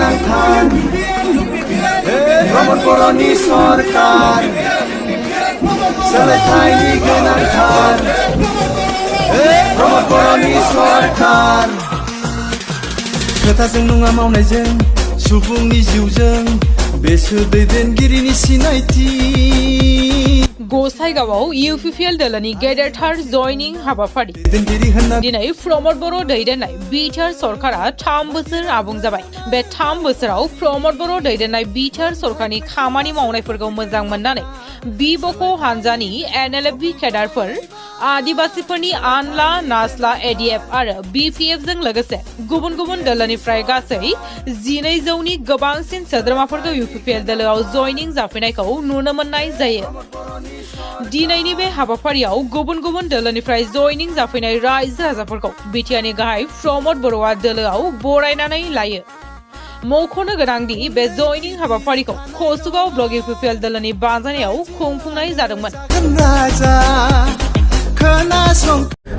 गोनांथार प्रमद बर'नि सरकार सोलोंथाइनि गोनांथार प्रमद बर'नि सरकार खोथाजों नङा मावनायजों सुबुंनि जिउजों बेसोर दैदेनगिरिनि सिनायथि गसाइगावआव इउपिपिएल दोलोनि गेदेरथार जयनिं हाबाफारि दिनै प्रमद बर' दैदेननाय बिटिआर सरकारा 3 बोसोर आबुं जाबाय। बे 3 बोसोराव प्रमद बर' दैदेननाय बिटिआर सरकारनि खामानि मावनायफोरखौ मोजां मोननानै बिबक हानजानि एनएलएफबि केडारफोर आदिबासिफोरनि आनला नासला एडीएफ आरो बीपीएफ जों लोगोसे गुबुन गुबुन दोलोनिफ्राय गासै 1200नि गोबांसिन सोद्रोमाफोरखौ इउपिपिएल दोलोआव जयनिं जाफैनायखौ नुनो मोननाय जायो। दिनैनि बे हाबाफारियाव गुबुन गुबुन दोलोनिफ्राय जयनिं जाफैनाय रायजो राजाफोरखौ बिटिआरनि गाहाय प्रमद बर'आ दोलोआव बरायनानै लायो। मख'नो गोनांदि बे जयनिं हाबाफारिखौ कसुगाव ब्लक इउपिपिएल दोलोनि बानजायनायाव खुंफुंनाय जादोंमोन।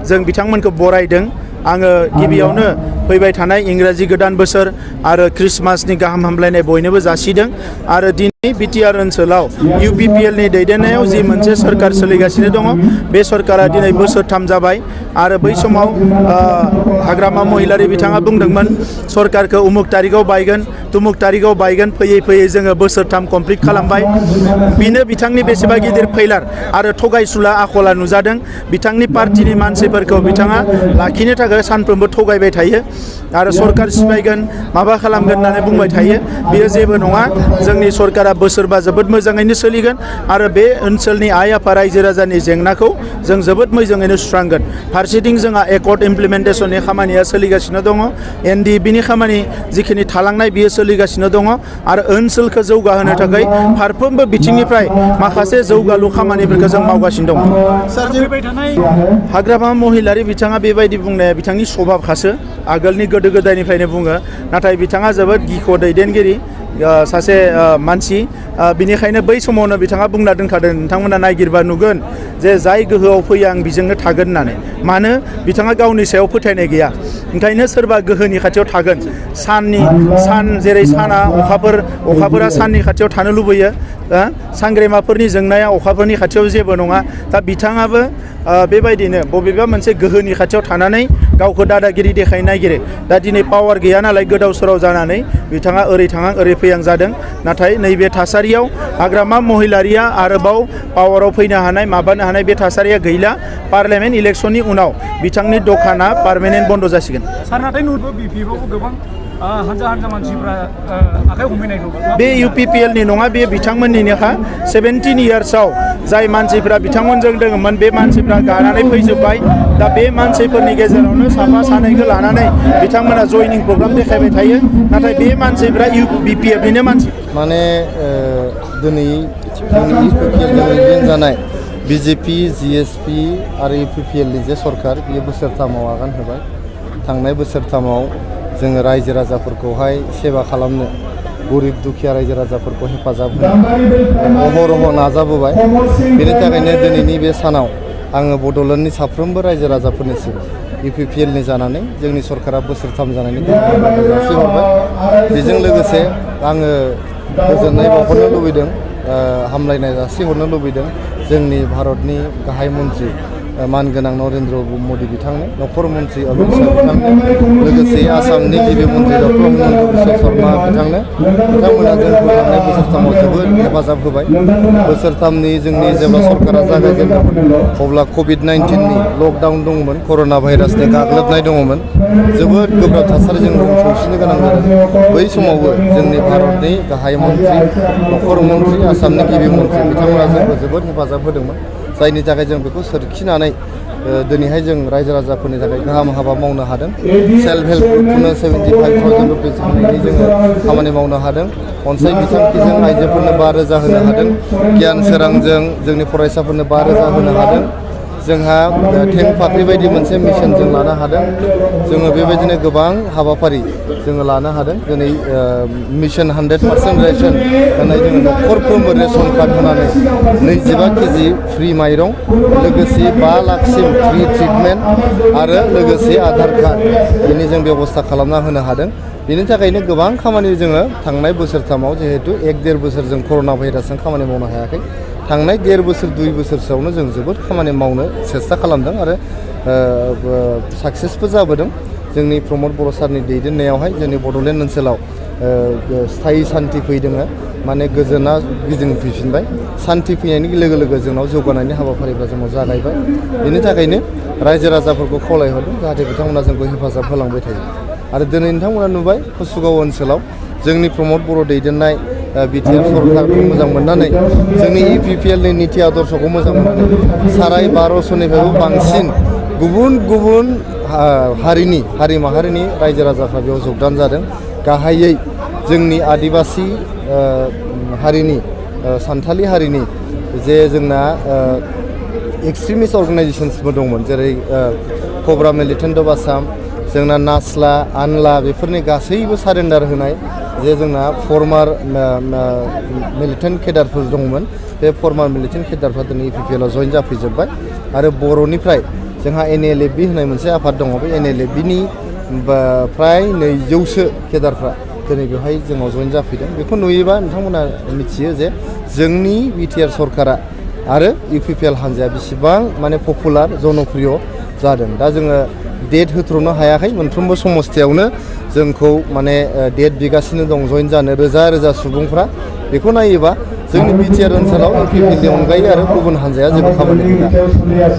जों बिथांमोनखौ बरायदों। आङो गिबियावनो फैबाय थानाय इंराजि गोदान बोसोर आरो क्रिसमासनि गाहाम हामलायनाय बयनोबो जासिदों आरो दिनै बिटिआर ओनसोलाव इउपिपिएलनि दैदेननायाव जि मोनसे सरकार सोलिगासिनो दङ बे सरकारा दिनै बोसोरथाम जाबाय आरो बै समाव हाग्रामा महिलारि बिथाङा बुंदोंमोन सरकारखौ उमुक तारिखआव बायगोन तुमुक तारिखआव बायगोन फैयै फैयै जोङो बोसोरथाम कमप्लिट खालामबाय। बेनो बिथांनि बेसेबा गिदिर फैलार आरो थगायसुला आखला नुजादों। बिथांनि पार्टिनि मानसिफोरखौ बिथाङा लाखिनो थाखाय सानफ्रोमबो थगायबाय थायो आरो सरकार सिफायगोन माबा खालामगोन होननानै बुंबाय थायो। बेयो जेबो नङा। जोंनि सरकारा बोसोरबा जोबोद मोजाङैनो सोलिगोन आरो बे ओनसोलनि आइ आफा रायजो राजानि जेंनाखौ जों जोबोद मोजाङैनो सुस्रांगोन। फारसेथिं जोंहा एकर्ड इमप्लिमेन्टेसननि खामानिया सोलिगासिनो दङ। एनडिएफबिनि खामानि जिखिनि थालांनाय बियो सोलिगासिनो दङ आरो ओनसोलखौ जौगाहोनो थाखाय फारफ्रोमबो बिथिंनिफ्राय माखासे जौगालु खामानिफोरखौ जों मावगासिनो दङ। हाग्रामा महिलारि बिथाङा बेबायदि बुंनाया बिथांनि स्वभाबखासो आगोलनि गोदो गोदायनिफ्रायनो बुङो। नाथाय बिथाङा जोबोद गिख' दैदेनगिरि सासे मानसि। बिनिखायनो बै समावनो बिथाङा बुंना दोनखादों नोंथांमोना नायगिरबा नुगोन जे जाय गोहोआव फैयो आं बिजोंनो थागोन होननानै। मानो बिथाङा गावनि सायाव फोथायनाय गैया। ओंखायनो सोरबा गोहोनि खाथियाव थागोन। सान जेरै साना अखाफोरा साननि खाथियाव थानो लुबैयो। सांग्रेमाफोरनि जोंनाया अखाफोरनि खाथियाव जेबो नङा। दा बिथाङाबो बेबायदिनो बबेबा मोनसे गोहोनि खाथियाव थानानै गावखौ दादागिरि देखायनो नागिरो। दा दिनै पावार गैया नालाय गोदाव सोराव जानानै बिथाङा ओरै थाङां ओरै फैयां जादों। नाथाय नैबे थासारियाव हाग्रामा महिलारिया आरोबाव पावाराव फैनो हानाय माबानो हानाय बे थासारिया गैला। पार्लियामेन्ट इलेक्सननि उनाव बिथांनि दखाना पार्मानेन्ट बन्द जासिगोन। हानजा मानसिफ्रा आखाइ हमैनायखौ बे इउपिपिएलनि नङा, बे बिथांमोननिनोखा। 17 इयार्सआव जाय मानसिफ्रा बिथांमोनजों दङमोन बे मानसिफ्रा गानानै फैजोब्बाय। दा बे मानसिफोरनि गेजेरावनो साफा सानैखौ लानानै बिथांमोना जयनिं प्रग्राम देखायबाय थायो। नाथाय बे मानसिफ्रा इउपिपिएलनिनो मानसि। माने दिनै जोंनि इउपिपिएल जानाय बिजेपि जिएसपि आरो इउपिपिएलनि जे सरकार बियो बोसोरथामाव आगान होबाय। थांनाय बोसोरथामाव जोङो रायजो राजाफोरखौहाय सेवा खालामनो गरिब दुखिया रायजो राजाफोरखौ हेफाजाब होनो अहरह नाजाबोबाय। बेनि थाखायनो दिनैनि बे सानाव आङो बड'लेण्डनि साफ्रोमबो रायजो राजाफोरनिसिम इउपिपिएलनि जानानै जोंनि सरकारा बोसोरथाम जानायनि जासिहरबाय। बेजों लोगोसे आङो गोजोननाय बावहरनो लुबैदों, हामलायनाय जासिहरनो लुबैदों जोंनि भारतनि गाहाय मन्त्रि मानगोनां नरेन्द्र मदि बिथांनो, नखर मन्त्रि अमित शाह बिथांनो, लोगोसे आसामनि गिबि मन्त्रि डक्टर हिमन्त बिश्व शर्मा बिथांनो। बिथांमोना जोंखौ थांनाय बोसोरथामाव जोबोद हेफाजाब होबाय। बोसोरथामनि जोंनि जेब्ला सरकारा जागायजेनदोंमोन अब्ला कभिड-19नि लकडाउन दंमोन, कर'ना भाइरासनि गाग्लोबनाय दङमोन। जोबोद गोब्राब थासारिजों जों सौसिनो गोनां जादों। बै समावबो जोंनि भारतनि गाहाय मन्त्रि, नखर मन्त्रि, आसामनि गिबि मन्त्रि बिथांमोना जोंखौ जोबोद हेफाजाब होदोंमोन। जायनि थाखाय जों बेखौ सोरखिनानै दिनैहाय जों रायजो राजाफोरनि थाखाय गाहाम हाबा मावनो हादों। सेल्फ हेल्प ग्रुपफोरनो 75,000 रुपिस होनायनि जोङो खामानि मावनो हादों। अनसाय बिथांखिजों आइजोफोरनो 5,000 होनो हादों। गियान सोरांजों जोंनि फरायसाफोरनो 5,000 होनो हादों। जोंहा थें फाख्रि बायदि मोनसे मिशन जों लानो हादों। जोङो बेबायदिनो गोबां हाबाफारि जोङो लानो हादों। दिनै मिशन 100% रेशन होनाय जोङो नखरफ्रोमबो रेशन कार्ड होनानै 25 केजि फ्रि माइरं, लोगोसे 5 लाखसिम फ्रि ट्रिटमेन्ट आरो लोगोसे आधार कार्ड बेनि जों बेबस्था खालामना होनो हादों। बेनि थाखायनो गोबां खामानि जोङो थांनाय बोसोरथामाव जिहेतु 1-1.5 बोसोर जों कर'ना भाइरासजों खामानि मावनो हायाखै थांनाय 1.5 बोसोर 2 बोसोरसोआवनो जों जोबोद खामानि मावनो सेस्था खालामदों आरो साक्सेसबो जाबोदों जोंनि प्रमद बर' सारनि दैदेननायावहाय जोंनि बड'लेण्ड ओनसोलाव स्थायि सान्थि फैदों माने गोजोना गिदिंफैफिनबाय सान्थि फैनायनि लोगो लोगो जोंनाव जौगानायनि हाबाफारिफ्रा जोंनाव जागायबाय बेनि थाखायनो रायजो राजाफोरखौ खावलायहरदों जाहाथे बिथांमोना जोंखौ हेफाजाब होलांबाय थायो आरो दिनै नोंथांमोना नुबाय कसुगाव ओनसोलाव जोंनि प्रमद बर' दैदेननाय बिटिआर सरकारखौ मोजां मोननानै जोंनि इउपिपिएलनि निति आदर्शखौ मोजां मोननानै 1250निफ्रायबो बांसिन गुबुन गुबुन हारि माहारिनि रायजो राजाफ्रा बेयाव जगदान जादों गाहायै जोंनि आदिबासि हारिनि सान्थालि हारिनि जे जोंना एक्सट्रिमिस्ट अर्गानाइजेसन्सबो दंमोन जेरै कब्रा मिलिटेन्ट अफ आसाम जोंना नास्ला आनला बेफोरनि गासैबो सारेन्डार होनाय जे जोंना फर्मार मिलिटेन्ट केडारफोर दंमोन बे फर्मार मिलिटेन्ट केडारफ्रा दिनै इउपिपिएलआव जइन जाफैजोब्बाय आरो बर'निफ्राय जोंहा NLFB होननाय मोनसे आफाद दङ बे NLFBनि फ्राय 200सो केडारफ्रा दिनै बेवहाय जोंनाव जइन जाफैदों बेखौ नुयोबा नोंथांमोना मिथियो जे जोंनि बिटिआर सरकारा आरो इउपिपिएल हान्जाया बेसेबां माने पपुलार जनप्रिय जादों दा जोङो डेट होथ्र'नो हायाखै मोनफ्रोमबो समस्थियावनो जोंखौ माने डेट बिगासिनो दं जइन जानो रोजा रोजा सुबुंफ्रा बेखौ नायोबा जोंनि बिटिआर ओनसोलाव इउपिपिएलनि अनगायै आरो गुबुन हान्जाया जेबो खामानि गैया